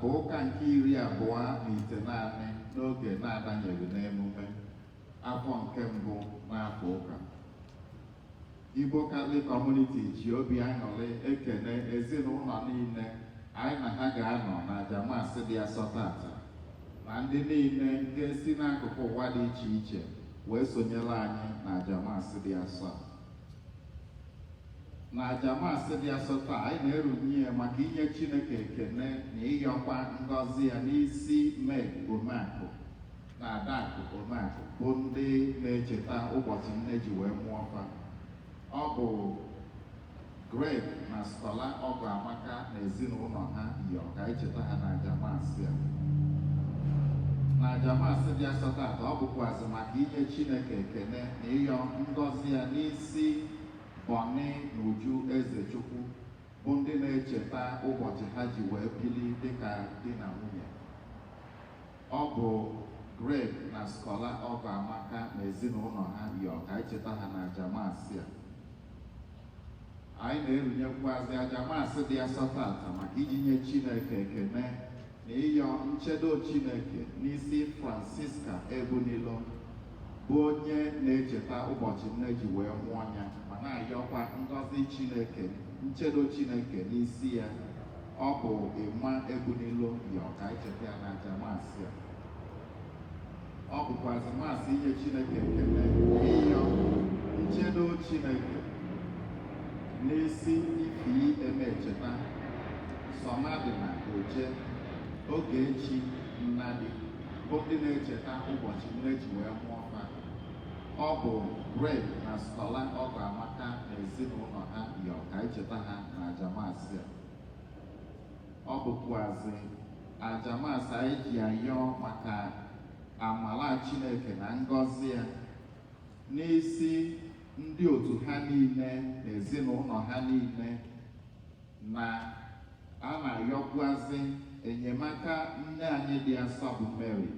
bụ ụka nke 29 n'oge na-adanyeghị n'emume afọ nke mbụ n'afọ ụka. Igbo Catholic Community ji obi aṅụrị ekene ezinụlọ niile anyị na ha ga-anọ na aja Maasị dị asọ tata na ndị niile ga-esi n'akụkụ ụwa dị iche iche wee sonyere anyị na aja Maasị dị asọ. Na aja Maasị dị asọ taa, anyị na-erunye ya maka inye Chineke ekene na ịyọkwa ngọzi ya n'isi Meg Omeakụ na Adakụ Omeakụ, bụ ndị na-echeta ụbọchị nne ji wee mụọ fa. Ọ bụ Greg na Schola Ọgụ Amaka na ezinụlọ ha yọ ka anyị cheta ha na aja Maasị a. Na aja Maasị dị asọ taata, ọ bụkwazị maka inye Chineke ekene na ịyọ ngọzi ya n'isi Bọni na Uju Ezechukwu, bụ ndị na-echeta ụbọchị ha ji wee bili dịka di na nwunye. Ọ bụ Greg na Schola Ọgụ Amaka na ezinụlọ ha yọ ka anyị cheta ha na aja Maasị a. Anyị na-erunyekwazị aja Maasị dị asọ tata maka iji nye Chineke ekene na ịyọ nchedo Chineke n'isi Francisca Ebunilo, bụ onye na-echeta ụbọchị nne ji wee mụọ ya, ma na-ayọkwa ngọzi Chineke, nchedo Chineke n'isi ya. Ọ bụ Ịma Ebunilo yọ ka anyị cheta ya na aja Maasị a. Ọ bụkwazị Maasị inye Chineke ekele na ịyọ nchedo Chineke n'isi Ifi Emecheta, Sọmadịna Oje, Ogechi Nnadi, bụ ndị na-echeta ụbọchị nne ji wee mụọ fa. Ọ bụ Greg na Schola Ọgụ Amaka na ezinụlọ ha yọ ka anyị cheta ha na aja Maasị a. Ọ bụkwazị aja Maasị anyị ji ayọ maka amala Chineke na ngọzi ya n'isi ndị otu ha niile na ezinụlọ ha niile, na a na-ayọkwazị enyemaka nne anyị dị asọ bụ Mary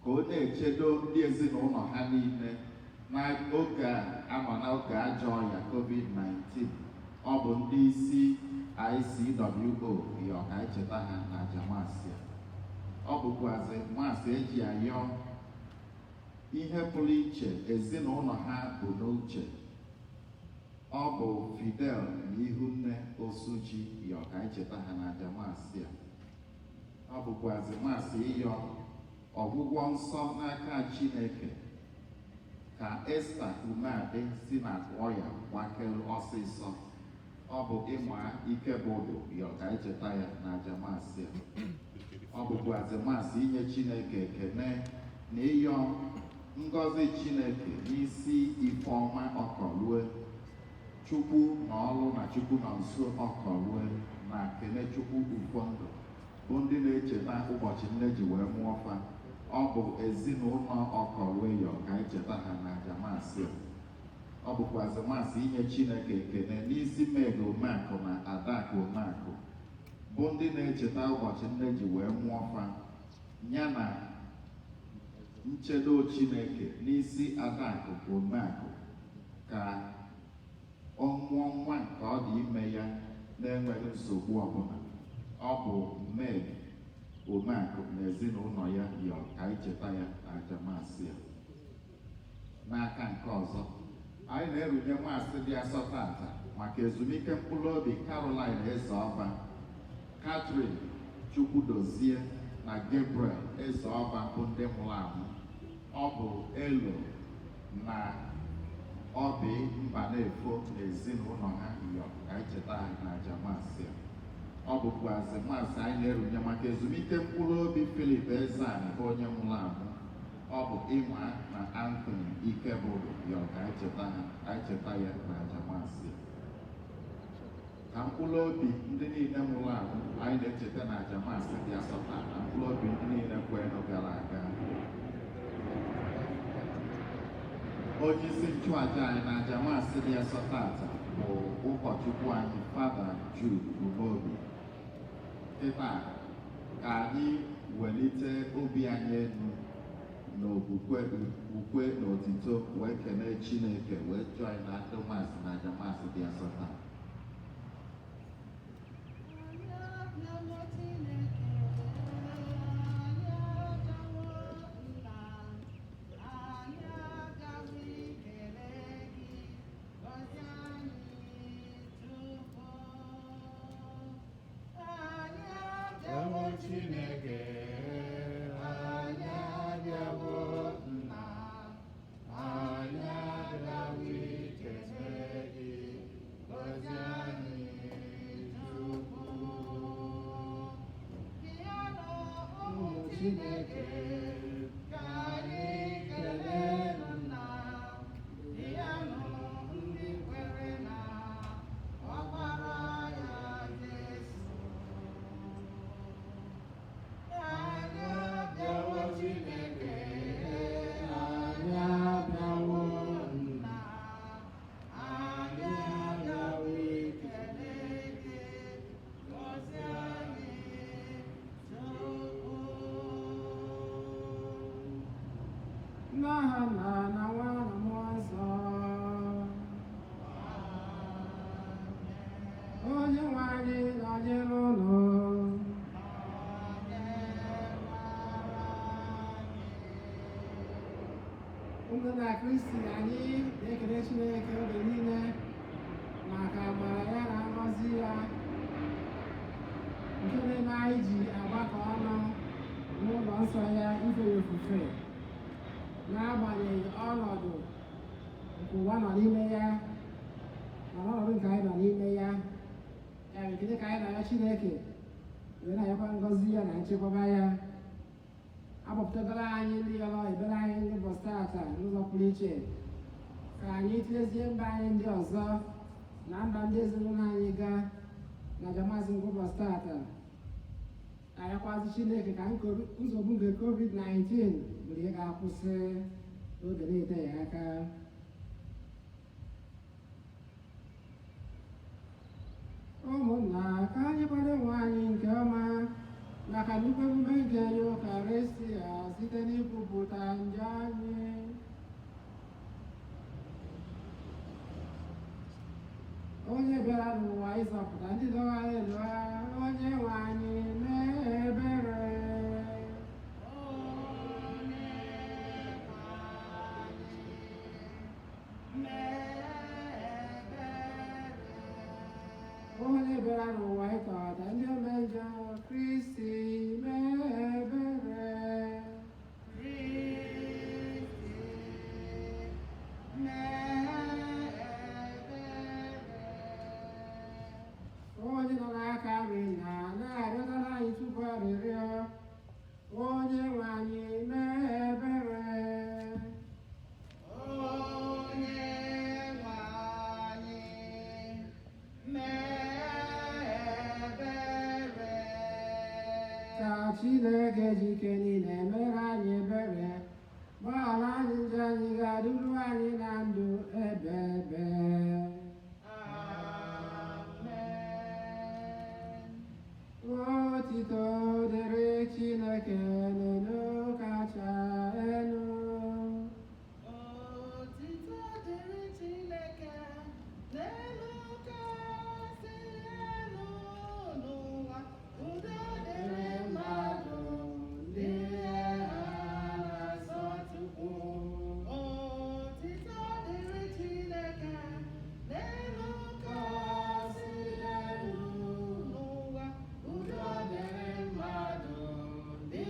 ka ọ na-echedo ndị ezinụlọ ha niile n'oge a anọ n'oge ajọ ọrịa COVID-19. Ọ bụ ndị isi ICWO yọ ka anyị cheta ha na aja Maasị a. Ọ bụkwazị Maasị eji ayọ ihe pụrụ iche ezinụlọ ha bụ n'uche. Ọ bụ Fidel na Ihunne Osuji yọ ka anyị cheta ha na aja Maasị a. Ọ bụkwazị Maasị ịyọ ọgwụgwọ nsọ n'aka Chineke ka Esther Umeadị si na ọya gbakere ọsịsọ. Ọ bụ Ịma Ikebụdụ yọ ka anyị cheta ya na aja Maasị a. Ọ bụkwazị Maasị inye Chineke ekene na ịyọ ngọzi Chineke n'isi Ifeọma Ọkọlue, Chukwu na ọlụ na Chukwu nọ nso Ọkọlue, na Kenechukwu Ufondụ, bụ ndị na-echeta ụbọchị nne ji wee mụọ fa. Ọ bụ ezinụlọ Ọkọlue yọ ka anyị cheta ha na aja Maasị a. Ọ bụkwazị Maasị inye Chineke ekene n'isi Meg Omeakụ na Adakụ Omeakụ, bụ ndị na-echeta ụbọchị nne ji wee mụọ fa, ya na nchedo Chineke n'isi Adakụ Omeakụ ka ọ mụọ nwa nke ọ dị ime ya na-enweghị nsogbu ọbụla. Ọ bụ Meg Omeakụ na ezinụlọ ya yọ ka anyị cheta ya na aja Maasị a. N'aka nke ọzọ, anyị na-erunye Maasị dị asọ tata maka ezumike mkpụrụ obi Caroline Ezeọba, Catherine Chukwudozie na Gabriel Ezeọba, bụ ndị nwụrụ anwụ. Ọ bụ Elo na Obi Mbanefo na ezinụlọ ha yọ ka anyị cheta ha na aja Maasị a. Ọ bụkwazị Maasị anyị na-erunye maka ezumike mkpụrụ obi Philip Ezeani, bụ onye nwụrụ anwụ. Ọ bụ Ịma na Anthony Ikebụdụ yọ ka anyị cheta ha, ka anyị cheta ya na aja Maasị a. Ka mkpụrụ obi ndị niile nwụrụ anwụ anyị na-echeta na aja Maasị dị asọ taa na mkpụrụ obi ndị niile kwenụ gara aga. Onye isi nchụaja anyị na aja Maasị dị asọ tata bụ ụkọchukwu anyị, Fada Jude Umeobi. Kịta ka anyị welite obi anyị elu n'okwukwe, ukwe na otito wee kelee Chineke, wee join na ndị Maasị na aja Maasị dị asọ taa. Anyị abịala. Chineke, anyị abịawo nna, anyị abịawo ikele gị, gọzie anyị Chukwu. Bịanụ ụmụ Chineke, ka anyị kelee nna. Bịanụ ndị kwere na ọkpara ya Jesu. Anyị abịawo Chineke, Anyị abịawo nna, nna, anyị abịawo ikele gị, gọzie anyị Chukwu. N'aha Nna na Nwa na Mmụọ Nsọ. Onye nwe anyị nọnyere unu. Ụmụ na Kristi, anyị na-ekele Chineke oge niile maka amara ya na ngọzi ya nke na-eme anyị ji agbakọ ọnụ n'ụlọ nsọ ya ife ya ofufe, n'agbanyeghị ọnọdụ nke ụwa nọ n'ime ya na ọnọdụ nke anyị nọ n'ime ya. Ya bụ, ekele ka anyị na-arịọ Chineke wee na-arịọkwa ngọzi ya na nchekwaba ya. Agbapụtagoro anyị ndị yọrọ ebere anyị n'ụbọchị taata n'ụzọ pụrụ iche, ka anyị tinyezie mba anyị ndị ọzọ na mba ndị ezinụlọ anyị gaa na jamasị nke ụbọchị taata. Arịọkwazi Chineke ka nsogbu nke COVID-19 bụrụ ihe ga-akwụsị n'oge na-eteghị aka. Ụmụnna, ka anyị kwado onwe anyị nke ọma maka nnukwu emume nke Yukarịstịa site n'ikwupụta njọ anyị. Onye bịara n'ụwa ịzọpụta ndị dọwara elu ha, onye nwe anyị mee ebere. Onye nwe anyị mee ebere. Onye bịara n'ụwa ịtọghata ndị omejọ, Kristi mee ebere. Kristi mee ebere. Onye nọ n'aka nri na na-arịọtara anyị tupu arịrịọ, onye nwe anyị mee ebere. Onye nwe anyị mee ebere. Ka Chineke ji ike niile mere anyị ebere, gbaghara anyị njọ anyị, ga-aduru anyị na ndụ ebe ebe. Amen. Otito dịrị Chineke n'elu kacha elu. Otito dịrị Chineke n'elu kasị elu n'ụwa, udo dịrị mmadụ ndị ha na-asọ Chukwu. Otito dịrị Chineke n'elu kasị elu n'ụwa, udo dịrị mmadụ ndị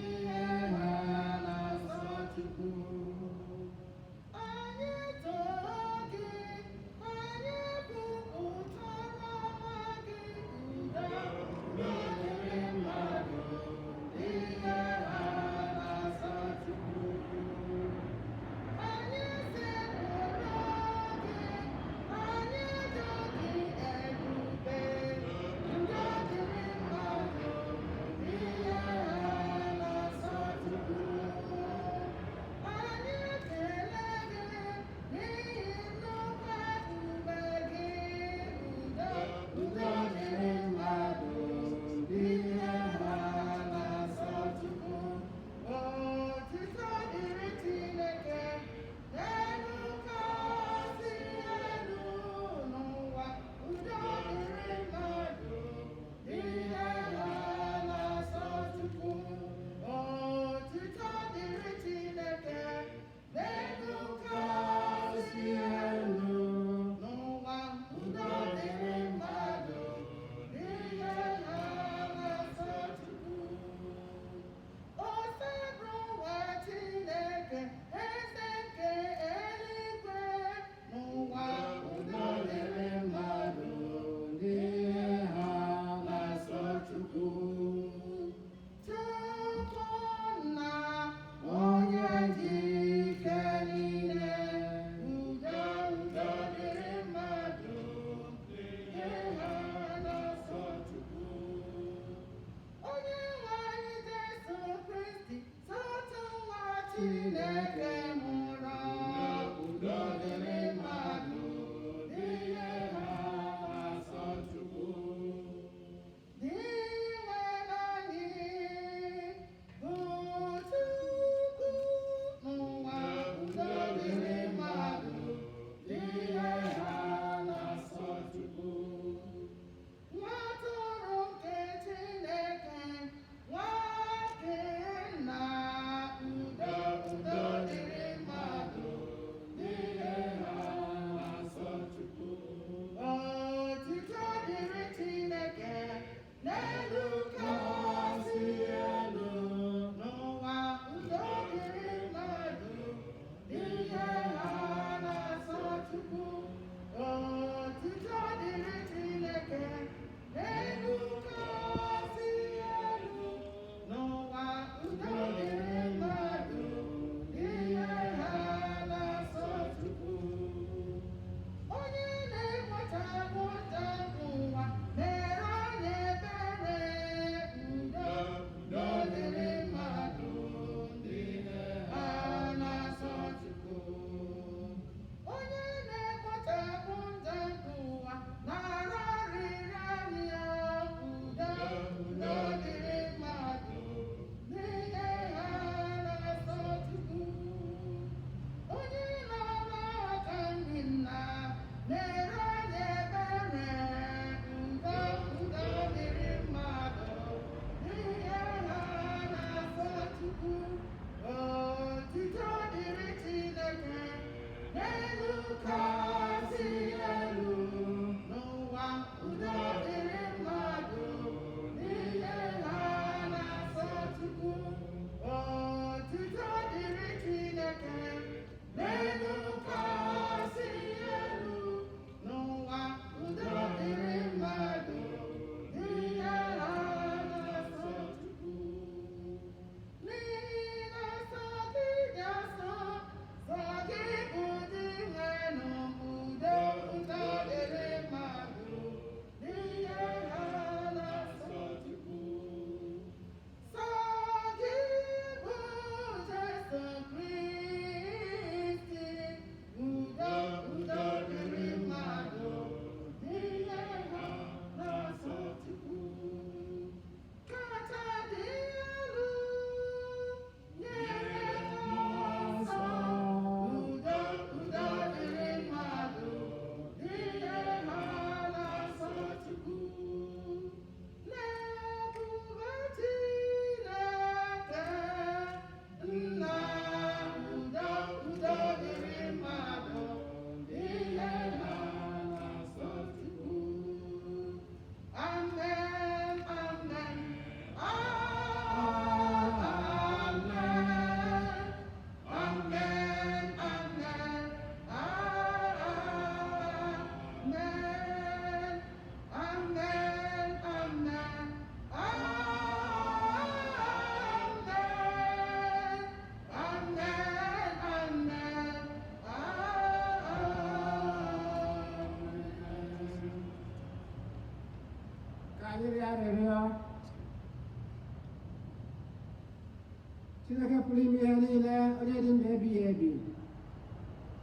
Chineke pụrụ ime ihe niile, onye dị ndụ ebighị ebi,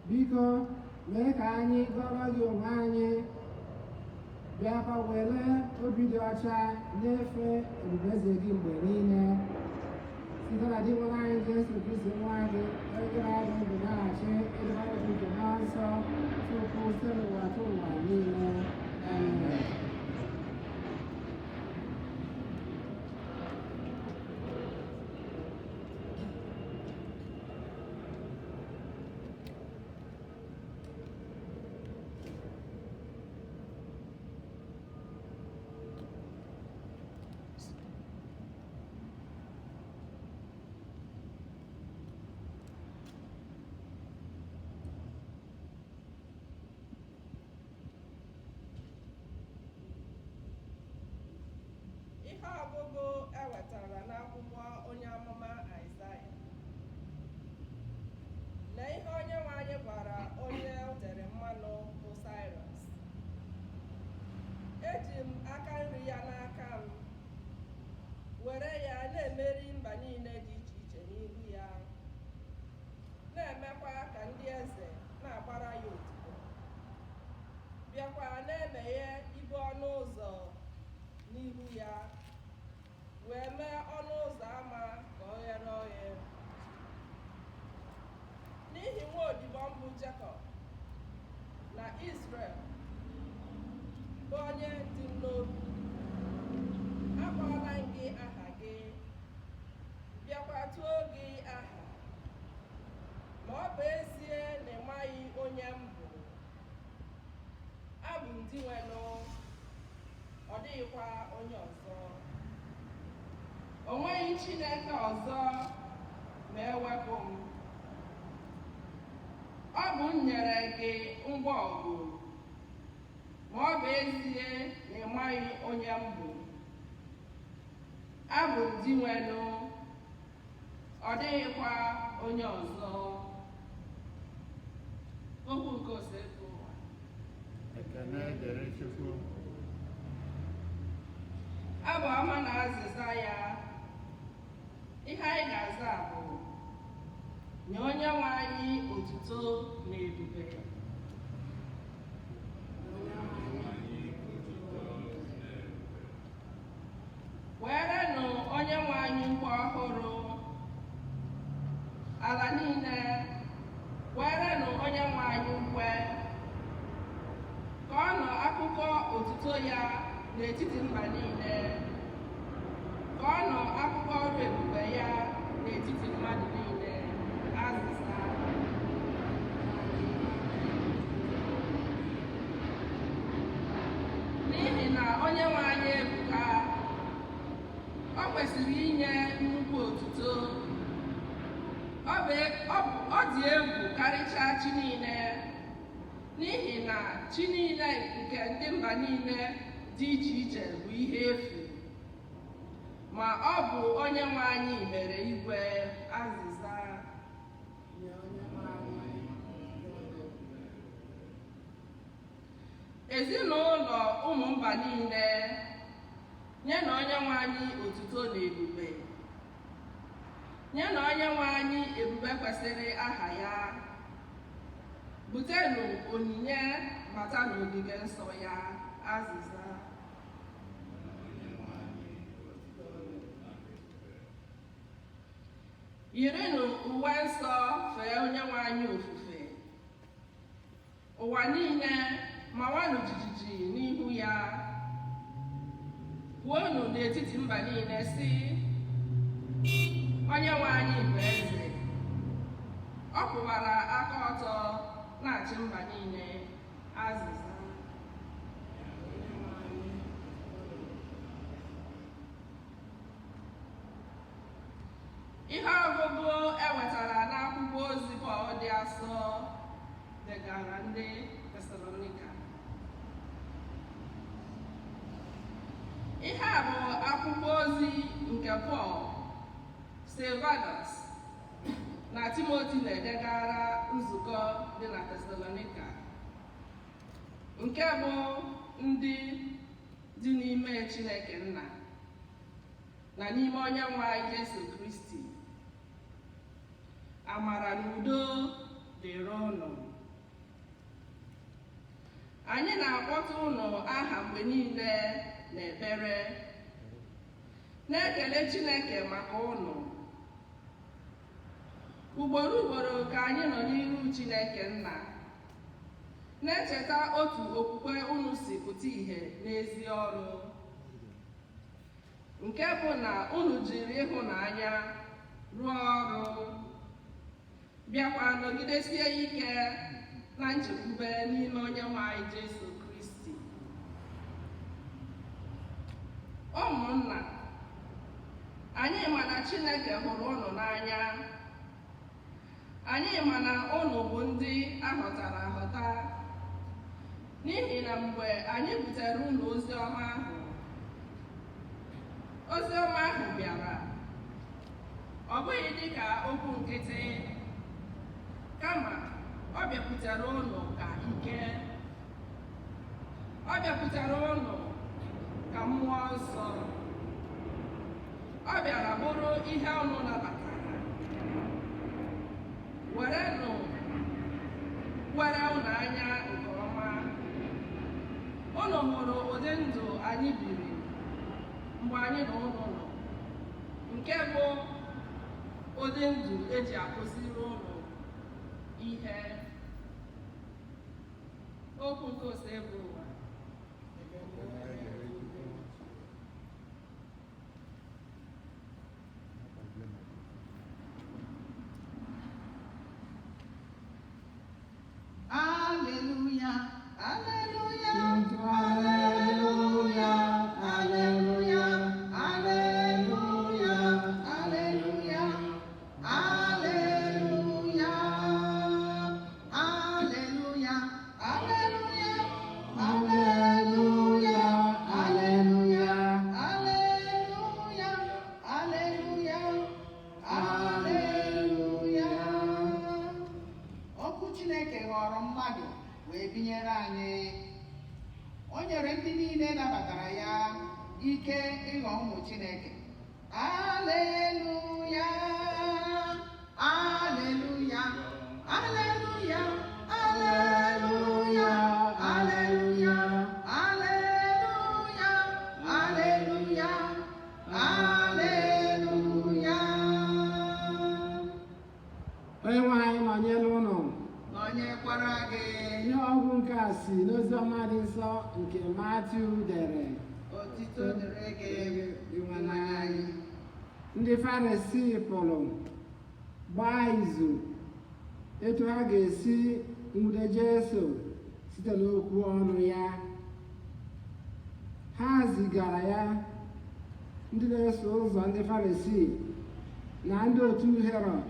biko mee ka anyị gọrọ gị onwe anyị, bịakwa were obi dị ọcha na-efe ebube gị mgbe niile, site na Dinwenụ anyị Jesu Kristi nwa gị, onye gị na ya dị ndụ na-achị ịdịkwa n'otu nke Mmụọ Nsọ, tupu site n'ụwa tụ ụwa niile. Amen. Ihe ọgụgụ e wetara n'akwụkwọ onye amụma Aịzaya. Lee ihe Onyenwe anyị gwara onye o tere mmanụ bụ Saịrọs. Eji m aka nri ya n'aka m, were ya na-emeri mba niile dị iche iche n'ihu ya, na-emekwa ka ndị eze na-agbara ya odibo, bịakwa na-emeghe ibo ọnụ ụzọ n'ihu ya, wee mee ọnụ ụzọ ámá ka ọ ghere oghe. N'ihi nwa odibo m bụ Jekọb na Izrel, bụ onye dị m n'obi, akpọọla m gị aha gị, bịakwa tụọ gị aha, ma ọ bụ ezie na ị maghị onye m bụ. Abụ m Dinwenụ, ọ dịghịkwa onye ọzọ. O nweghị Chineke ọzọ ma ewepụ m. Ọ bụ m nyere gị ngwa ọgụ, ma ọ bụ ezie na ị maghị onye m bụ. Abụ m Dinwenụ, ọ dịghịkwa onye ọzọ. Okwu nke Osebụụwa. Ekene dịrị Chukwu. Abụ ọma na azịza ya. Ihe anyị ga-aza bụ: nye onye nwe anyị otuto na ebube. Werenụ onye nwe anyị ukwe ọhụrụ. Ala niile, werenụ onye nwe anyị ukwe. Kọọnụ akụkọ otuto ya n'etiti mba niile. Kọọnụ akụkọ ọrụ ebube ya n'etiti mmadụ niile. Azịza. N'ihi na onye nwe anyị ebuka, ọ kwesịrị inye nnukwu otuto. Ọ dị egwu karịchaa chi niile, n'ihi na chi niile nke ndị mba niile dị iche iche bụ ihe efu, ma ọ bụ onye nwe anyị mere igwe. Azịza. Nye onye nwe anyị otuto. Ezinụlọ ụmụ mba niile, nye na onye nwe anyị otuto na ebube. Nye na onye nwe anyị ebube kwesịrị aha ya. Butenụ onyinye bata n'ogige nsọ ya. Azịza. Yirinụ uwe nsọ fee onye nwe anyị ofufe. Ụwa niile, mawanụ jijiji n'ihu ya. Kwuonụ n'etiti mba niile sị, onye nwe anyị bụ eze. Ọ kwụwara aka ọtọ na-achị mba niile. Azịza. Ihe ọgụgụ e wetara n'akwụkwọ ozi Pọl dị asọ degara ndị Tesalonika. Ihe a bụ akwụkwọ ozi nke Pọl, Silvanus na Timoti na-edegara nzukọ dị na Tesalonika, nke bụ ndị dị n'ime Chineke Nna na n'ime Onye nwe anyị Jesu Kristi. Amara na udo dịrị ụnụ. Anyị na-akpọta ụnụ aha mgbe niile n'ekpere, na-ekele Chineke maka ụnụ. Ugboro ugboro ka anyị nọ n'iru Chineke Nna, na-echeta otu okwukwe unu si pụta ìhè n'ezi ọrụ, nke bụ na unu jiri ịhụnanya rụọ ọrụ, bịakwa nọgidesie ike na nchekwube n'ime Onyenwe anyị Jesu Kristi. Ụmụnna, anyị ma na Chineke hụrụ unu n'anya. Anyị ma na unu bụ ndị ahọtara ahọta, n'ihi na mgbe anyị butere unu ozi ọma ahụ, ozi ọma ahụ bịara, ọ bụghị dịka okwu nkịtị, kama ọ bịakwutere unu ka ike, ọ bịakwutere unu ka Mmụọ Nsọ, ọ bịara bụrụ ihe unu nabatara, werenụ were unu anya nke ọma. Unu hụrụ ụdị ndụ anyị biri mgbe anyị na unu nọ, nke bụ ụdị ndụ eji akụziri unu ihe. Okwu nke Osebụụwa. Alleluia, alleluia, Alleluia, alleluia, alleluia, alleluia, alleluia, alleluia, alleluia, Alleluia, alleluia, alleluia, alleluia, alleluia. Okwu Chineke ghọrọ mmadụ wee binyere anyị. O nyere ndị niile nabatara ya ike ịghọ ụmụ Chineke. Aleluya, aleluya, aleluya, aleluya, aleluya, aleluya, aleluya, aleluya. Onye nwe anyị nọnyere ụnụ. Nọnyekwara gị. Ihe ọgwụ nke a si n'oziọma dị nsọ nke Matiu dere. Otito dịrị gị. Ịnwe anyị. Ndị Farisii pụrụ gbaa izu etu ha ga-esi nwude Jesu site n'okwu ọnụ ya. Ha zigara ya ndị na-eso ụzọ ndị Farisii na ndị otu Herọd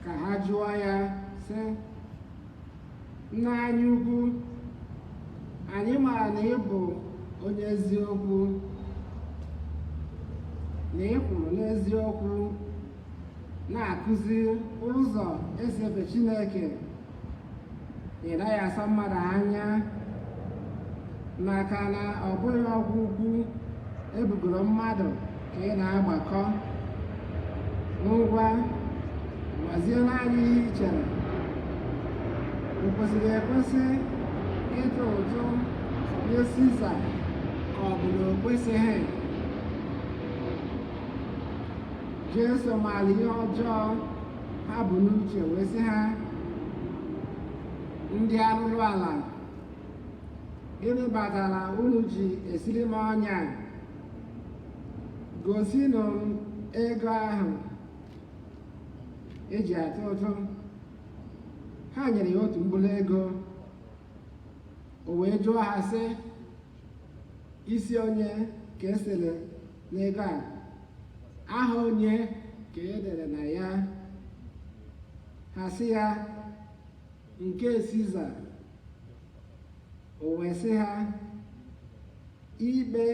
ka ha jụọ ya sị, "Nna anyị ukwu, anyị maara na ị bụ onye eziokwu, na ị kwuru n'eziokwu, na-akụzi ụzọ esi efe Chineke, na ị naghị asa mmadụ anya, maka na ọ bụghị ọgwụ ukwu ebugoro mmadụ ka ị na-agbakọ. Ngwa, gwaziere anyị ihe ị chere. O kwesịrị ekwesị ịtụ ụtụ nye Siza ka ọ bụ na o kwesịghị?" Jesu maara ihe ọjọọ ha bụ n'uche wee sị ha, "Ndị arụrụ ala, gịnị kpatara unu ji esiri m ọnya? Gosinụ m ego ahụ eji atụ ụtụ." Ha nyere ya otu mkpụrụ ego. O wee jụọ ha sị, "Isi onye ka esere n'ego a? Aha onye ka e dere na ya?" Ha sị ya, "Nke Siza." O wee sị ha, "Ikpe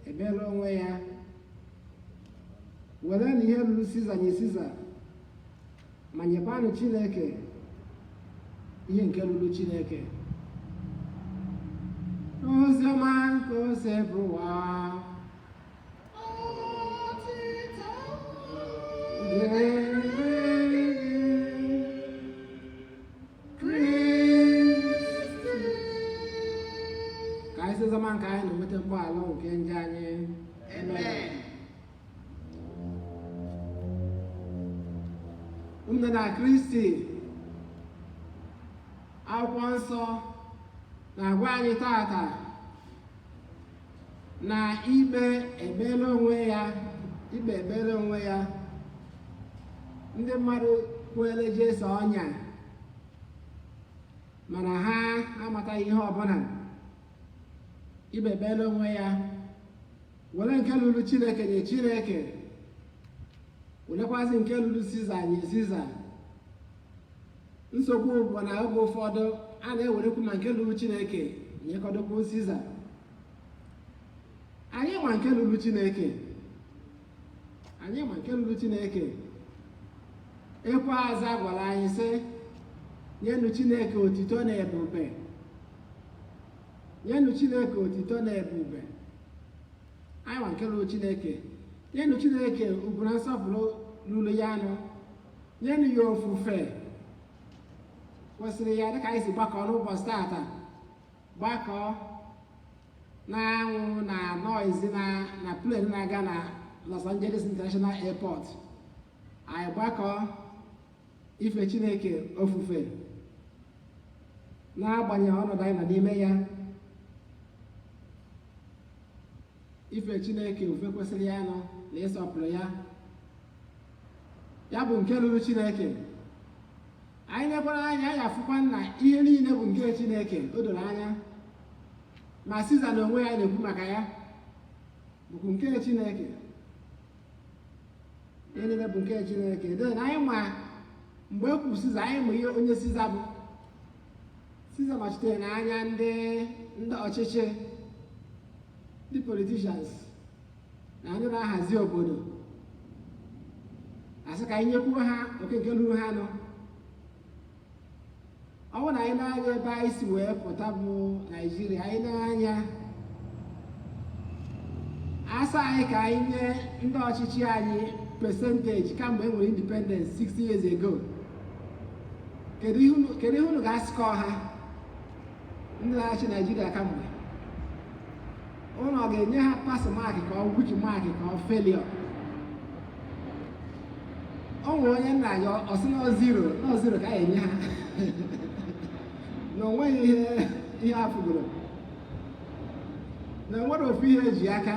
ebere onwe ya. Werenụ ihe ruru Siza nye Siza, ma nyekwanụ Chineke ihe nke ruru Chineke." Oziọma nke Osebụụwa. Otito Dịrị gị. nweta mgbaghara nke njọ anyị. Amen. Ụmụnne na Kristi, akwụkwọ nsọ na-agwa anyị tata na ikpe ekpere onwe ya, ikpe ekpere onwe ya. Ndị mmadụ kwere Jesu ọnya, mana ha amataghị ihe ọbụla. Ikpe ekpere onwe ya, were nke lụrụ Chineke nye Chineke, werekwazị nke lụrụ Siza nye Siza. Nsogbu bụ na oge ụfọdụ a na-ewerekwu ma nke lụrụ Chineke nyekọdokwu Siza. Anyị ma nke lụrụ Chineke, anyị ma nke lụrụ Chineke. Ekwe aza gwara anyị sị, nyenụ Chineke otito na ebube, nyenụ Chineke otito na ebube. Anyị ma nke lụrụ Chineke. Nyenụ Chineke ugwu na nsọpụrụ lụrụ ya nụ, nyenụ ya ofufe kwesịrị ya, dịka anyị si gbakọ n'ụbọchị tata, gbakọ n'anwụ na noise na plane na-aga na Los Angeles International Airport. Anyị gbakọ ife Chineke ofufe n'agbanyeghị ọnọdụ anyị nọ n'ime ya. Ife Chineke ofufe kwesịrị ya nọ na ịsọpụrụ ya, ya bụ nke ruru Chineke. Anyị nekwara anya, anyị afụkwa na ihe niile bụ nke Chineke. O doro anya ma Siza na onwe ya na-ekwu maka ya bụkwa nke Chineke. Ihe niile bụ nke Chineke. Then anyị ma mgbe e kwuru Siza, anyị ma ihe onye Siza bụ. Siza nọchitere n'anya ndị ọchịchị, ndị politicians na ndị na-ahazi obodo. Asị ka anyị nyekwuo ha oke nke ruru ha nụ. Ọ bụrụ na anyị na-anya ebe anyị si wee pụta bụ Naijiria, anyị na-anya asa anyị ka anyị nye ndị ọchịchị anyị percentage kamgbe e nwere independence 60 years ago, kedu ihe unu ga-asịkọ ha ndị na-achị Naijiria kamgbe? Unu ọ ga-enye ha pass mark ka ọ which mark ka ọ failure? O nwere onye nna ya ọ sị na zero ka a ga-enye ha, na o nweghị ihe afụgoro, na enwere ofu ihe eji aka.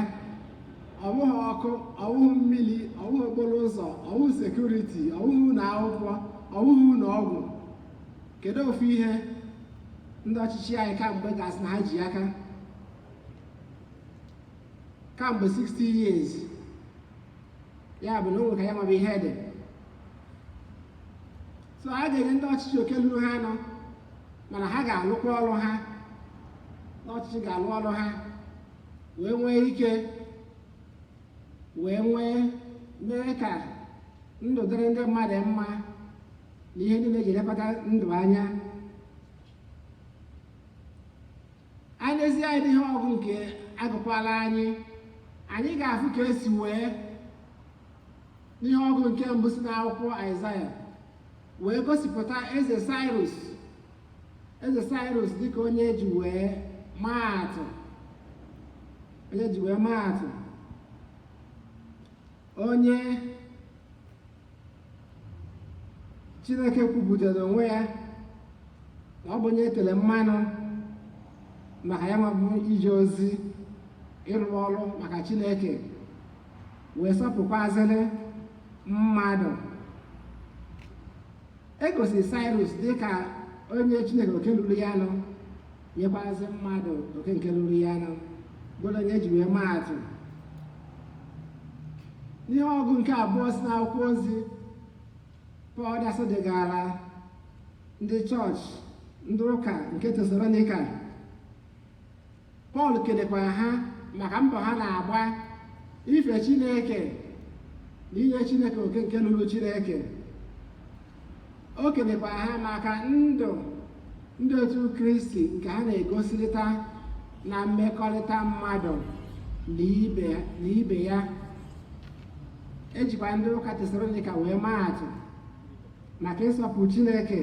Ọ bụghị ọkụ, ọ bụghị mmiri, ọ bụghị okporo ụzọ, ọ bụghị security, ọ bụghị ụlọ akwụkwọ, ọ bụghị ụlọ ọgwụ. Kedu ofu ihe ndị ọchịchị anyị kamgbe ga-asị na ha ji aka kamgbe 60 years? Ya bụ na o nwere ka ya nwebe ihe dị. So a ga-enye ndị ọchịchị oke ruru ha nọ, mana ha ga-alụkwa ọrụ ha. Ndị ọchịchị ga-alụ ọrụ ha wee nwee ike wee nwee mee ka ndụ dịrị ndị mmadụ mma na ihe niile eji elekọta ndụ anya. Anyị n'ezie anyị n'ihe ọgụ nke agụkwala anyị, anyị ga-afụ ka esi wee n'ihe ọgụ nke mbụ si n'akwụkwọ Aịzaya wee gosipụta eze Cyrus, eze Cyrus dịka onye eji wee maa atụ, onye ji wee maa atụ, onye Chineke kwupụtara onwe ya na ọ bụ onye etere mmanụ maka ya nwa bụ ije ozi, ịrụ ọrụ maka Chineke, wee sọpụkwazịrị mmadụ. E gosiri Cyrus dịka onye Chineke oke ruru ya nụ, nyekwazị mmadụ oke nke ruru ya nụ, bụrụ onye eji wee maa atụ. N'ihe ọgụ nke abụọ si n'akwụkwọ ozi Pọl dasị degara ndị chọọchị ndị ụka nke Tesalonika, Pọl kelekwara ha maka mbọ ha na-agba ife Chineke na inye Chineke oke nke ruru Chineke. O kelekwara ha maka ndụ ndị otu Kristi nke ha na-egosirịta na mmekọrịta mmadụ na ibe ya. Ejikwa ndị ụka Tesalonika wee maa atụ maka ịsọpụ Chineke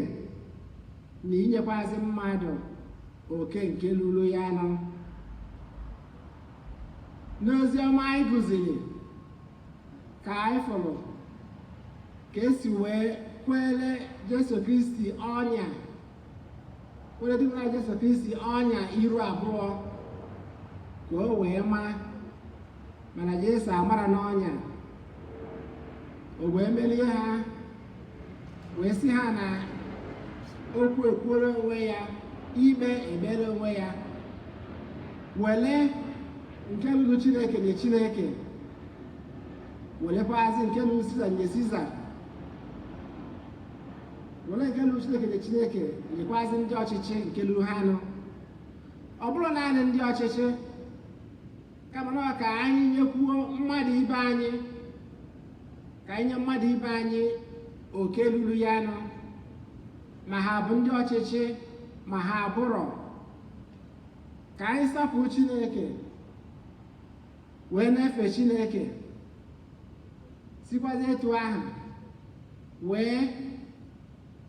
na inyekwazị mmadụ oke nke luru ya nụ. N'ozi ọma anyị gụziri ka anyị fụrụ ka esi wee kwere Jesu Kristi ọnya, kwere Dinwenụ Jesu Kristi ọnya iru abụọ ka o wee maa, mana Jesu amara n'ọnya, o wee merie ha, wee sị ha na okwu ekwuola onwe ya, ikpe ekpere onwe ya, wele nke lụrụ Chineke nye Chineke, welekwazi nke lụrụ Siza nye Siza, wele nke lụrụ Chineke nye Chineke, nyekwazi ndị ọchịchị nke lụrụ ha nụ. Ọ bụrụ naanị ndị ọchịchị, kama na ọ ka anyị nyekwuo mmadụ ibe anyị, ka anyị nye mmadụ ibe anyị oke lụrụ ya nụ, ma ha bụ ndị ọchịchị ma ha abụrọ. Ka anyị sapụ Chineke wee na-efe Chineke, sikwazi etu ahụ wee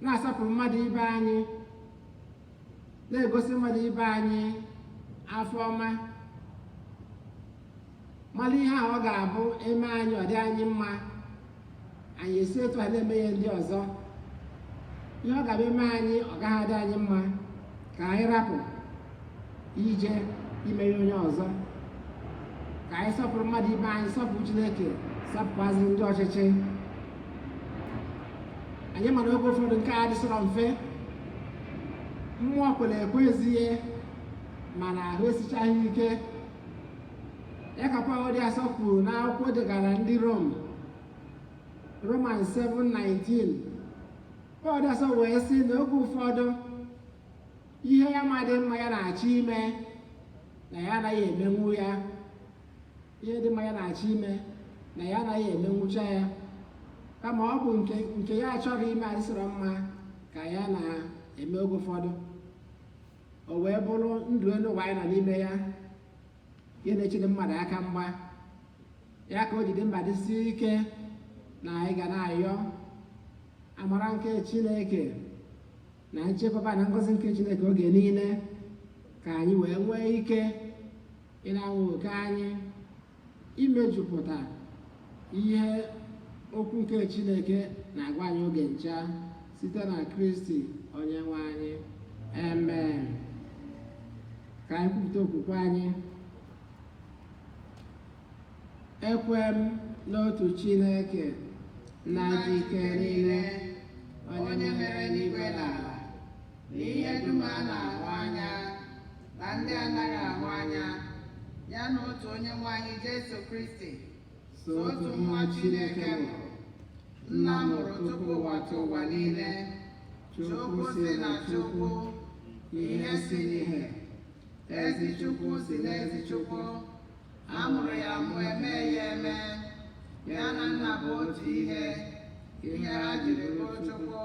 na-asapụrụ mmadụ ibe anyị, na-egosi mmadụ ibe anyị afọ ọma, mara ihe ahụ ọ ga-abụ eme anyị ọ dị anyị mma, anyị esi etu a na-eme ihe ndị ọzọ. Ihe ọ ga-abụ eme anyị ọ gaghị adị anyị mma, ka anyị rapụ ije ime ihe onye ọzọ. Ka anyị sọpụrụ mmadụ ibe anyị, sọpụrụ Chineke, sọpụkwazị ndị ọchịchị anyị. Mana oge ụfọdụ nke a adịsịrọ mfe. Mmụọ kwere ekwe ezie, mana ahụ esichaghị ike. Ya ka Pọl dị asọ kwuru n'akwụkwọ degara ndị Rom, Romans 7:19. Pọl dị asọ wee sị na oge ụfọdụ ihe ya ma dị mma ya na-achọ ime na ya anaghị emenwu ya, ihe dị mma ya na-achọ ime na ya anaghị emenwucha ya, kama ọ bụ nke ya achọghị ime adịsịrọ mma ka ya na-eme oge ụfọdụ. O wee bụrụ ndụ elu ụwa anyị nọ n'ime ya, ihe na-echere mmadụ aka mgba ya, ka o jide mba dịsie ike na anyị ga na-ayọ amara nke Chineke na nchekwaba na ngọzi nke Chineke oge niile, ka anyị wee nwee ike ịna-anwụ oke anyị imejupụta ihe okwu nke Chineke na-agwa anyị oge ncha, site na Kristi onye nwe anyị. Amen. Ka anyị kwupụta okwukwe anyị. Ekwe m n'otu Chineke, nna ji ike niile, onye mere eluigwe na ala na ihe dum a na-ahụ anya na ndị anaghị ahụ anya, ya na otu onye nwe anyị Jesu Kristi, so otu nwa Chineke mụrụ, nna mụrụ tupu ụwa tụ ụwa niile, Chukwu si na Chukwu, ihe si n'ihe, ezi Chukwu si n'ezi Chukwu, a mụrụ ya mụ, eme ya eme, ya na nna bụ otu ihe, ihe ha jiri bụrụ Chukwu,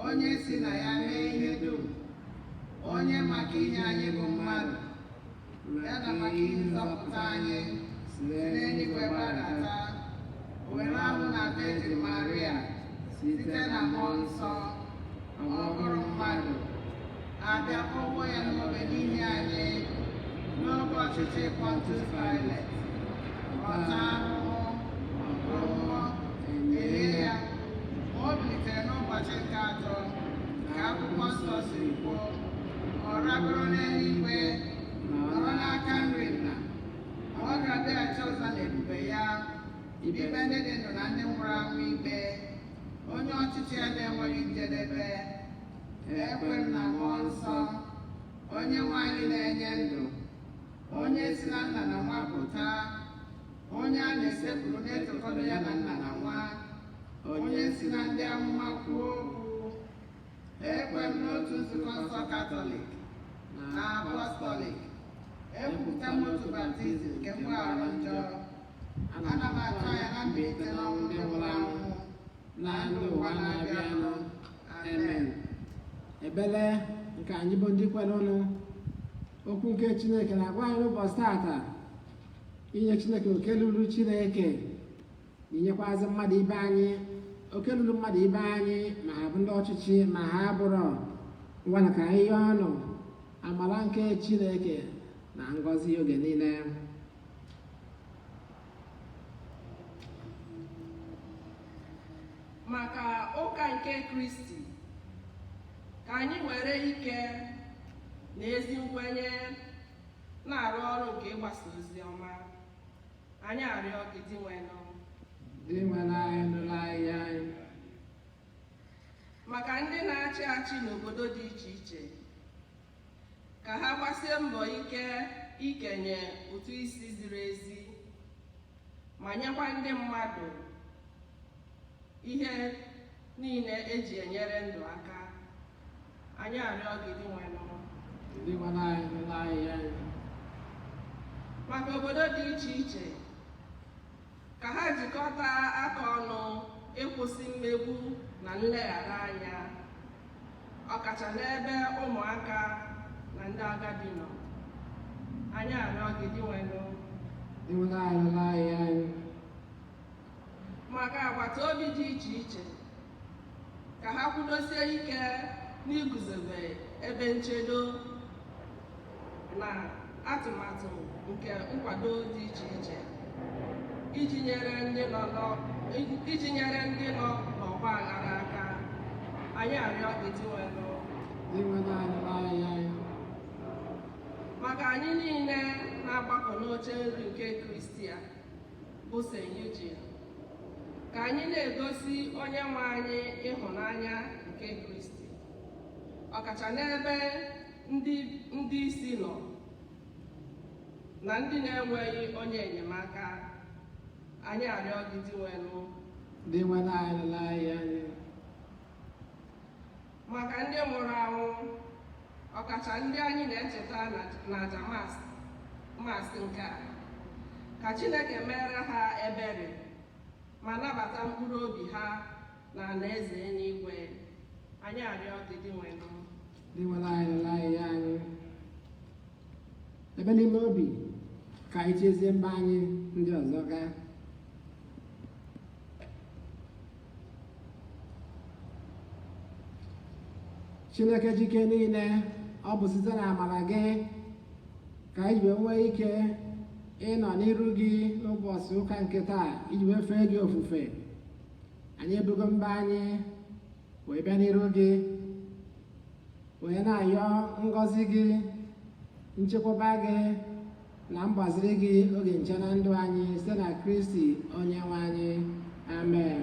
onye si na ya mee ihe dum, onye maka ihe anyị bụ mmadụ, ya na maka ihe nzọpụta anyị si n'eluigwe gbadata, were ahụ na Virgin Maria, site na Mmụọ Nsọ, ọ bụrụ mmadụ, abịa kpọgbuo ya n'obe n'ihi anyị n'oge ọchịchị Pontius Pilate, ọ taa ahụhụ, nwụọ, elie ya, ma o bilitere n'ụbọchị nke atọ, ka akwụkwọ nsọ siri kwuo, ọ ragoro n'eluigwe, nọrọ n'aka nri nna, ọ ga-abịaghachi ọzọ n'ebube ya, ikpe ndị dị ndụ na ndị nwụrụ anwụ ikpe, onye ọchịchị ya na-enweghị njedebe. Ekwe m na Mmụọ Nsọ, onye nwe anyị na-enye ndụ, onye si na nna na nwa pụta, onye a na-esekpuru na-etokọrọ ya na nna na nwa, onye si na ndị amụma kwuo okwu. Ekwe m n'otu nzukọ nsọ Katọlik na Apọstọlik. Ekwupụta m otu baptizim nke mgbaghara njọ. Ana m atụ anya na mbilite n'ọnwụ ndị nwụrụ anwụ na ndụ ụwa na-abịanụ. Amen. Ebele nke anyị bụ ndị kwerenụ, okwu nke Chineke na-agwa anyị n'ụbọchị tata inye Chineke oke luru Chineke, na inyekwazị mmadụ ibe anyị oke luru mmadụ ibe anyị, ma ha bụ ndị ọchịchị ma ha abụrọ. Ngwanụ, ka anyị yọọ ọnụ amara nke Chineke na ngọzi oge niile. Maka ụka nke Kristi, ka anyị were ike na ezi nkwenye na-arụ ọrụ nke ịgbasa ozi ọma. Anyị arịọ gị, Dinwenụ. Dinwenụ anyị, nụrụ anyị anyị. Maka ndị na-achị achị n'obodo dị iche iche, ka ha gbasie mbọ ike ikenye ụtụ isi ziri ezi ma nyekwa ndị mmadụ ihe niile eji enyere ndụ aka. Anyị arịọ gị, Dinwenụ. Dinwenụ anyị, nụrụ anyị anyị. Maka obodo dị iche iche, ka ha jikọta aka ọnụ ịkwụsị mmegbu na nleghara anya, ọkacha n'ebe ụmụaka na ndị agadi nọ. Anyị arịọ gị, Dinwenụ. Dinwenụ anyị, nụrụ anyị anyị. Maka agbata obi dị iche iche, ka ha kwudosie ike n'iguzobe ebe nchedo na atụmatụ nke nkwado dị iche iche iji nyere ndị nọ n'ọgba aghara aka. Anyị arịọ gị, Dinwenụ. Dinwenụ anyị, nụrụ anyị anyị. Maka anyị niile na-agbakọ n'oche nri nke Kristi a bụ St. Eugene, ka anyị na-egosi onye nwe anyị ịhụnanya nke Kristi, ọkacha n'ebe ndị isi nọ na ndị na-enweghị onye enyemaka. Anyị arịọ gị, Dinwenụ. Dinwenụ anyị, nụrụ anyị anyị. Maka ndị nwụrụ anwụ, ọkacha ndị anyị na-echeta na aja Mass nke a, ka Chineke mere ha ebere ma nabata mkpụrụ obi ha na alaeze eluigwe. Anyị arịọ gị, Dinwenụ. Dinwenụ anyị, nụrụ anyị anyị. Ebe n'ime obi ka anyị chezie mba anyị ndị ọzọ gaa. Chineke jike niile, ọ bụ site na amara gị ka anyị wee nwee ike ịnọ n'iru gị n'ụbọchị ụka nke taa iji wee fee gị ofufe. Anyị ebugo mba anyị wee bịa n'iru gị, wee na-ayọ ngọzi gị, nchekwaba gị na mgbaziri gị oge nche na ndụ anyị, site na Kristi onye nwe anyị. Amen.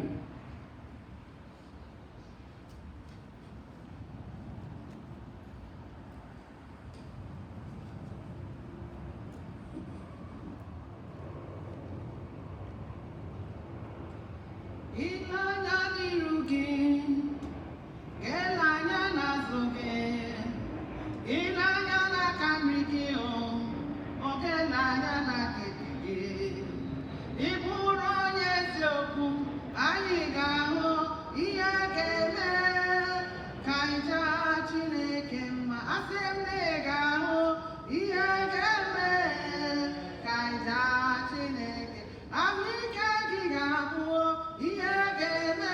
Ile anya n'iru gị, ga-ele anya n'azụ gị. Ile anya n'aka nri gị, o ga-ele anya n'aka ekpe gị. Ị bụrụ onye eziokwu, anyị ga-ahụ ihe ga-eme ka anyị jaa Chineke mma. Asị m na ị ga-ahụ ihe ga-eme ka anyị jaa Chineke. Ahụike gị ga-abụ ihe ga-eme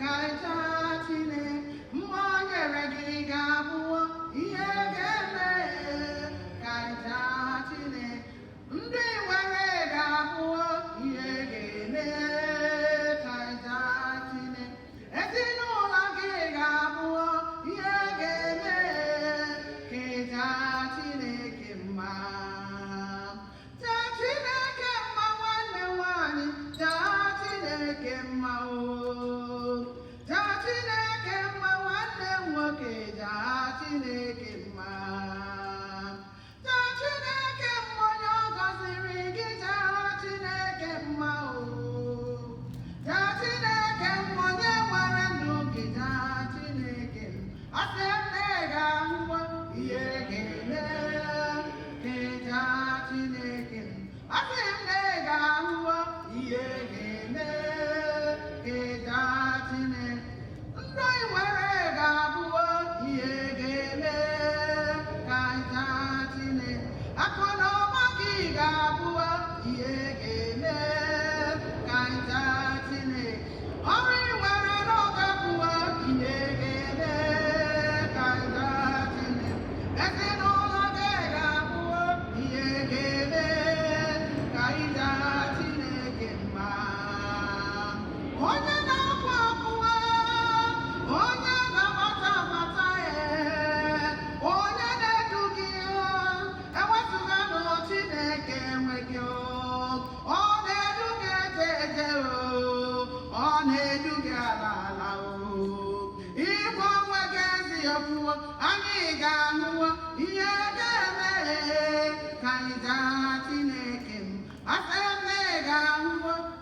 ka anyị jaa Chineke. Mmụọ nyere gị ga-abụ ihe ga-eme ka anyị jaa Chineke. Ndị nwere ga-abụ ihe ga-eme ka anyị jaa Chineke. Ezinụlọ gị ga-abụ ihe ga-eme ka ị jaa Chineke mma. Jaa Chineke mma, nwanne m nwanyị, jaa Chineke mma o. Jaa Chineke mma, nwanne m nwoke, jaa Chineke mma. Jaa Chineke mma, onye ọ gọziri gị, jaa Chineke mma o. Jaa Chineke mma, onye nwere ndụ gị, jaa Chineke mma. Asị m na ị ga-ahụwa ihe ga-eme ka ị jaa Chineke mma. Asị m na ị ga-ahụwa ihe ga-eme ka ị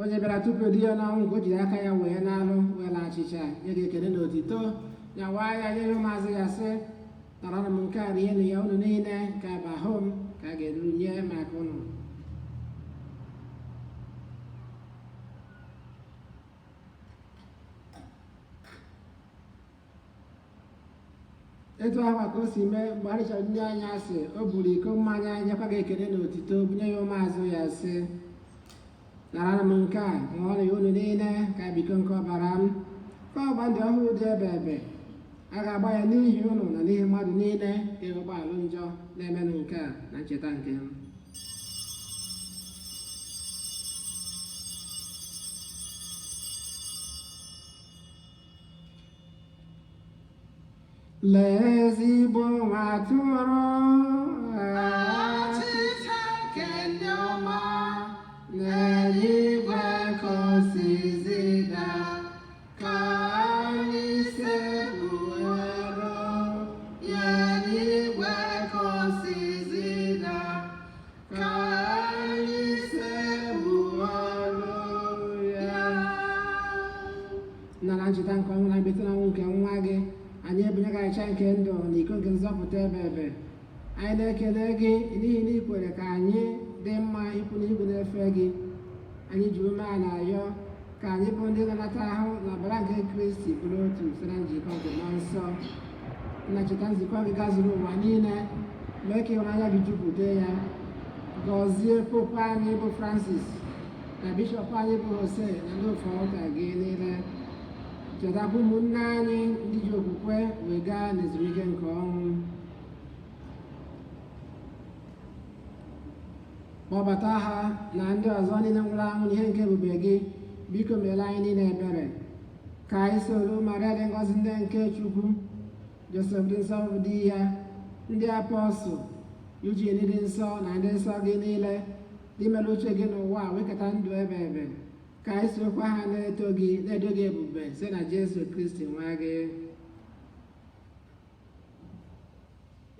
Onye bịara tupu di ya n'ọnwụ nke o jiri aka ya wee na-alụ wee laa achịcha nye gị ekele na otito, nyawa ya nye ya ụmụazụ ya sị, naranụ m nke a, rienụ ya unu niile, ka bụ ahụ m ka a ga-eruru nye maka unu. Etu ahụ ka o si mee mgbe a richara nri anyasị, o buru iko mmanya, nyekwa gị ekele na otito, bunye ya ụmụazụ ya sị, naranụ m nke a, ṅụọnụ ya unu niile, ka bụ iko nke ọbara m, ka ọgba ndụ ọhụụ dị ebe ebe. A ga-agba ya n'ihi unu na n'ihi mmadụ niile ka ụgbọalụ njọ. Na-emenụ nke a na ncheta nke m. Lee ezigbo nwa atụrụ. Achịcha nke ndị ọma, n'eluigwe ka o si zida, ka anyị sekpuoro ya n'igwe ka o si zida, ka anyị sekpuoro ya. Nna, na ncheta nke ọnwụ na mbilite n'ọnwụ nke nwa gị, anyị ebunye gị achịcha nke ndụ na iko nke nzọpụta ebe ebe. Anyị na-ekele gị n'ihi na ị kwere ka anyị dị mma ikwu n'igwe na-efe gị. Anyị ji umeala arịọ ka anyị bụ ndị na-anata ahụ na ọbara nke Kristi bụrụ otu site na njikọ nke Mmụọ Nsọ. Nna, cheta nzukọ gị gazuru ụwa niile, mee ka ịhụnanya gị jupụta ya. Gọzie Popu anyị bụ Francis na Bishọp anyị bụ Jose na ndị ofe ụka gị niile. Chetakwa ụmụnne anyị ndị ji okwukwe wee gaa n'ezumike nke ọnwụ. Kpọbata ha na ndị ọzọ niile nwụrụ anwụ n'ihe nke ebube gị. Biko meere anyị niile ebere, ka anyị soro Maria dị ngọzi, ndị nke Chukwu, Josef dị nsọ bụ di ya, ndị apọstụl, Eugene dị nsọ na ndị nsọ gị niile dị mere uche gị n'ụwa wee keta ndụ ebe ebe, ka anyị sorokwa ha na-eto gị, na-edo gị ebube site na Jesu Kristi nwa gị.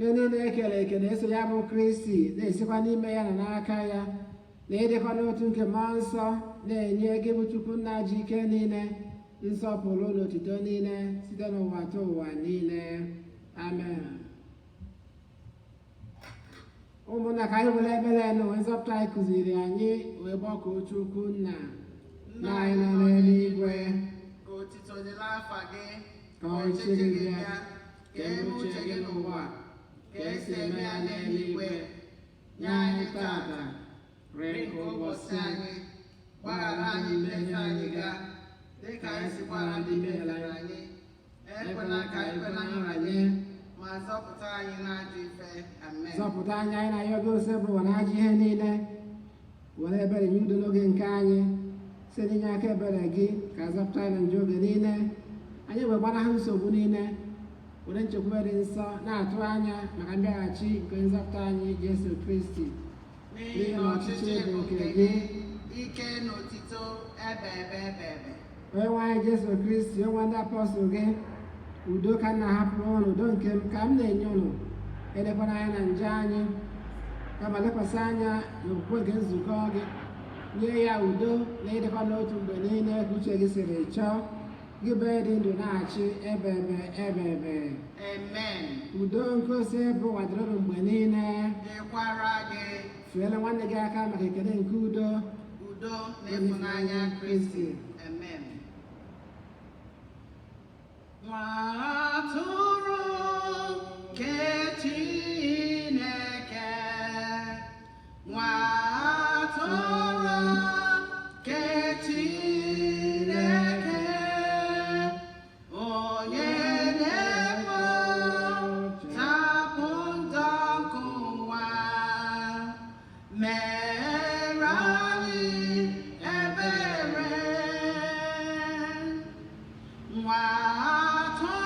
Ihe niile ekere eke na-eso ya bụ Kristi, na-esikwa n'ime ya na n'aka ya na ịdịkọ n'otu nke Mmụọ Nsọ, na-enye gị bụ Chukwu Nna ji ike niile nsọpụrụ na otuto niile site n'ụwa ta ụwa niile. Amen. Ụmụnna, ka anyị were ebere na onwe nzọpụta anyị kụziri anyị wee gbakọọ Chukwu Nna. Nna anyị nọ n'eluigwe, ka otito dịrị afa gị, ka ọchịchị gị bịa, ka eme uche gị n'ụwa ka esi eme ya n'eluigwe. Nye anyị tata nri nke ụbọchị anyị. Gbaghara anyị mmehie anyị ga dịka anyị sikwara ndị mehiere anyị. Ekwela ka anyị kwe na nranye, ma zọpụta anyị n'ajọ ife. Amen. Zọpụta anyị, anyị na-arịọ gị, Osebụrụwa, na ajọ ihe niile. Were ebere nye udo n'oge nke anyị. Site n'inye aka ebere gị, ka zọpụta anyị na njọ oge niile, anyị wee gbanahụ nsogbu niile, were nchekwube dị nsọ na-atụ anya maka mbịaghachi nke nzọpụta anyị Jesu Kristi. N'ihi na ọchịchị bụ nke gị, ike na otito ebe ebe ebe ebe. Onye nwe anyị Jesu Kristi, onye ndị apọstụl gị, udo ka m na-ahapụrụ ụnụ, udo nke m ka m na-enye ụnụ. Elekwana anya na njọ anyị, kama lekwasị anya n'okwukwe nke nzukọ gị. Nye ya udo na ịdịkwa n'otu mgbe niile ka uche gị siri chọọ, gị bụ dị ndụ na-achị ebe ebe ebe ebe. Amen. Udo nke Osebụrụwa dịrị unu mgbe niile. Dịkwara gị. Fere nwanne gị aka maka ekele nke udo. Udo na ịfụnanya Kristi. Amen. Nwa atụrụ nke Chineke, nwa atụrụ nke Chineke, onye na-ekpochapụ njọ nke ụwa, mere anyị ebere. Nwa atụrụ.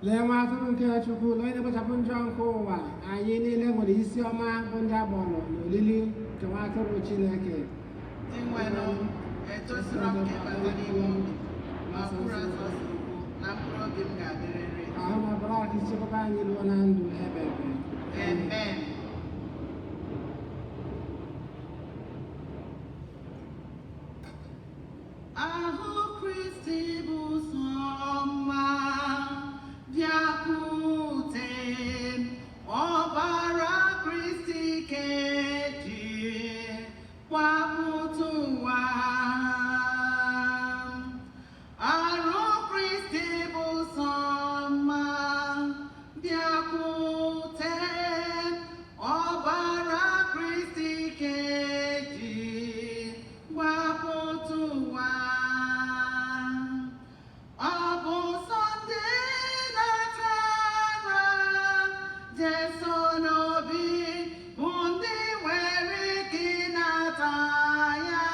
Lee nwa atụrụ nke Chukwu, lee onye na-ekpochapụ njọ nke ụwa. Anyị niile nwere isi ọma bụ ndị agbọrọ n'olili nke nwa atụrụ Chineke. Dinwenụ, etosiro m ka ị bata n'ime obi, ma kwuru ọsọsọ okwu na mkpụrụ obi m ga-adịrịrị. Ahụ na ọbara aka ichekwaba anyị ruo na ndụ ebebe. Amen. Ahụ Kristi bụ sọ mma, bịakwute m, ọbara Kristi keji kwapụta ụwa. Arụ Kristi bụ sọ mma, bịakwute m, ọbara Kristi keji gbapụta ụwa. Ọ bụ sọ ndị natara Jesu n'obi bụ ndị nwere ike ịnata ya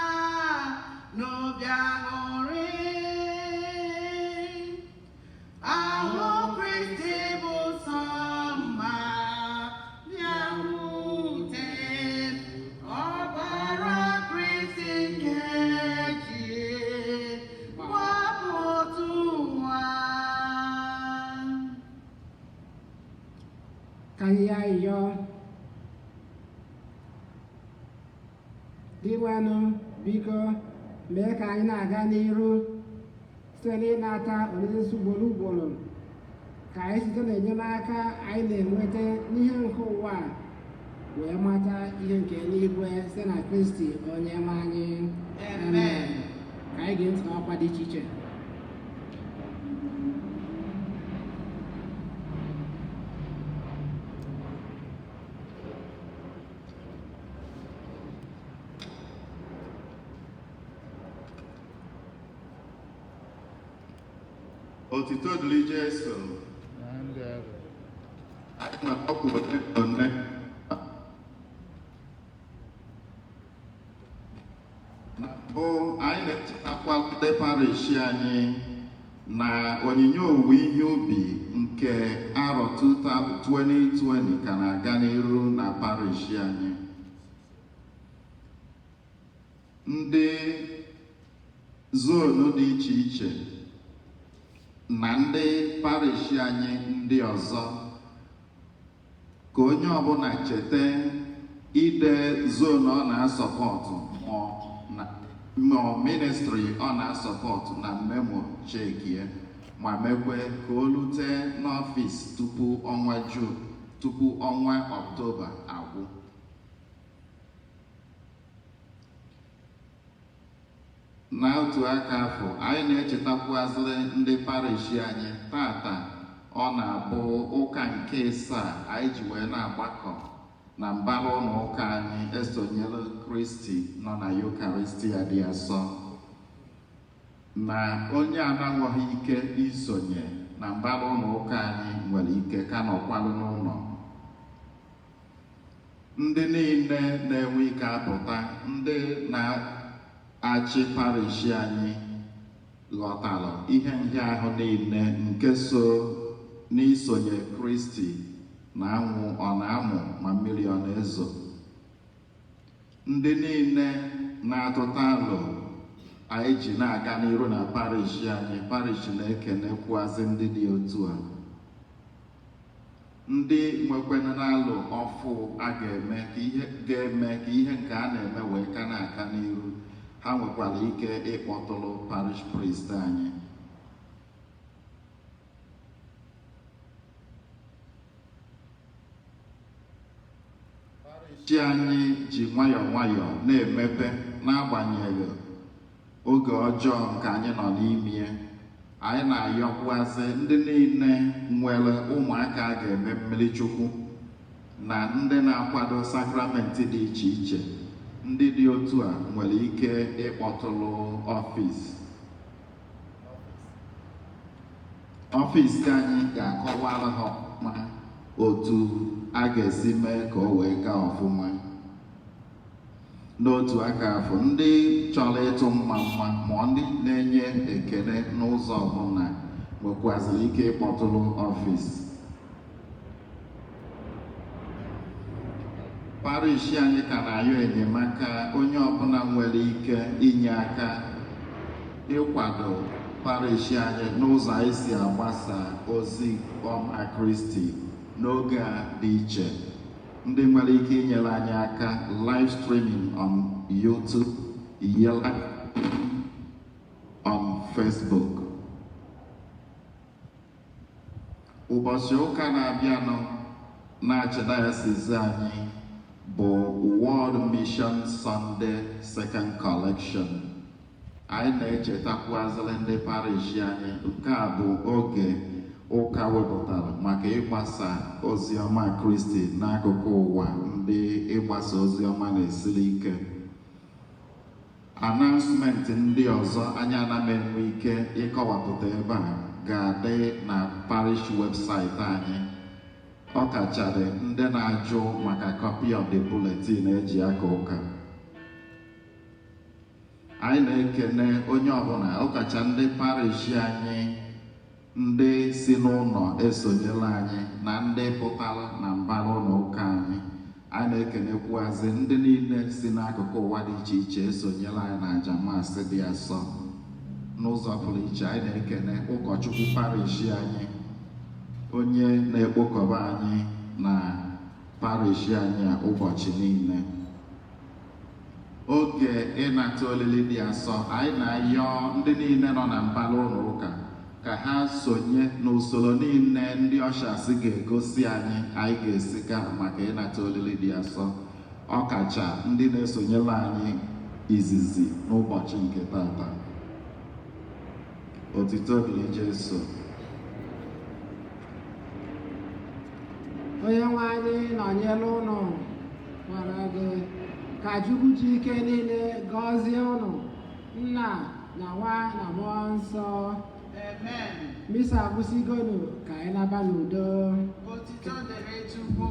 n'obi aṅụrị. Ahụ Kristi bụ sọ mma, bịakwute m, ọbara Kristi nke ji gbapụta ụwa. Ka anyị yọọ ayịyọ. Dinwenụ, biko mee ka anyị na-aga n'iru site n'ịnata oriri nsọ ugboro ugboro, ka anyị site n'enyemaka anyị na-enweta n'ihe nke ụwa a wee mata ihe nke eluigwe site na Kristi onye nwe anyị. Amen. Ka anyị gee ntị n'ọkwa dị iche iche. Otito dịrị Jesu. Anyị nwere ọkwa ole na ole. Na mbụ, anyị na-echetakwa ndị parish anyị na onyinye owuwe ihe ubi nke arọ 2020 ka na-aga n'iru na parish anyị. Ndị zonu dị iche iche na ndị parish anyị ndị ọzọ, ka onye ọbụla cheta ide zonu ọ na-asọpọtụ ma ọ ministri ọ na-asọpọtụ na memo chekie, ma mekwe ka o lute n'ọfịs tupu ọnwa Jun, tupu ọnwa Ọktoba agwụ. N'otu aka afọ, anyị na-echetakwazịrị ndị parish anyị tata ọ na-abụ ụka nke asaa anyị ji wee na-agbakọ na mbara ụlọ ụka anyị esonyere Kristi nọ na Eucharistia dị asọ, na onye ananweghị ike isonye na mbara ụlọ ụka anyị nwere ike ka nọkwalụ n'ụlọ. Ndị niile na-enwe ike apụta, ndị na-achị parish anyị ghọtara ihe nhịahụ niile nke so n'isonye Kristi na anwụ ọ na-amụ ma mmiri ọ na-ezo. Ndị niile na-atụta alo anyị ji na-aga n'iru na parish anyị, parish na-ekenekwuazị ndị dị otu a. Ndị nwekwana n'alụ ọfụ a ga-eme ka ihe ga-eme ka ihe nke a na-eme wee ka na-aga n'iru, ha nwekwara ike ịkpọtụrụ parish priest anyị. Parish anyị ji nwayọọ nwayọọ na-emepe n'agbanyeghị oge ọjọọ nke anyị nọ n'ime. Anyị na-ayọkwazị ndị niile nwere ụmụaka a ga-eme mmiri Chukwu na ndị na-akwado sakramenti dị iche iche, ndị dị otu a nwere ike ịkpọtụrụ ọfịs. Ọfịs anyị ga-akọwara ha ọfụma otu a ga-esi mee ka o wee gaa ọfụma. N'otu aka afọ, ndị chọrọ ịtụ mma mma ma ndị na-enye ekele n'ụzọ ọbụla Nwekwazịrị ike ịkpọtụrụ ọfịs parish anyị. Ka na-ayọ enyemaka onye ọbụla nwere ike inye aka ịkwado parish anyị n'ụzọ anyị si agbasa ozi ọma Kristi n'oge a dị iche. Ndị nwere ike inyere anyị aka live streaming on YouTube, live on Facebook. Ụbọchị ụka na-abịanụ na Archdiocese anyị bụ World Mission Sunday Second Collection. Anyị na-echetakwazịrị ndị parish anyị, nke a bụ oge ụka wepụtara maka ịgbasa ozi ọma Kristi n'akụkụ ụwa ndị ịgbasa ozi ọma na-esiri ike. Announcement ndị ọzọ anyị anaghị enwe ike ịkọwapụta ebe a ga-adị na parish website anyị, ọ kachadị ndị na-ajụ maka copy of the bulletin eji aka ụka. Anyị na-ekene onye ọbụla, ọkacha ndị parish anyị, ndị si n'ụlọ esonyela anyị na ndị pụtara na mbara ụlọ ụka anyị. Anyị na-ekenekwuazị ndị niile si n'akụkụ ụwa dị iche iche esonyela anyị na aja Mass dị asọ. N'ụzọ pụrụ iche, anyị na-ekene ụkọchukwu parish anyị, onye na-ekpokọba anyị na parish anyị a ụbọchị niile. Oge ịnata olili dị asọ, anyị na-ayọ ndị niile nọ na mbara ụlọ ụka ka ha sonye n'usoro niile ndị ushers ga-egosi anyị anyị ga-esi gaa maka ịnata olili dị asọ, ọkacha ndị na-esonyere anyị izizi n'ụbọchị nke tata. Otito dịrị Jesu. Onye nwe anyị nọnyere ụnụ, gwara gị ka Chukwu ji ike niile gọzie ụnụ, Nna na Nwa na Mmụọ Nsọ. Amen. Misa akwụsịgonu, ka anyị naba n'udo. Otito dịrị Chukwu.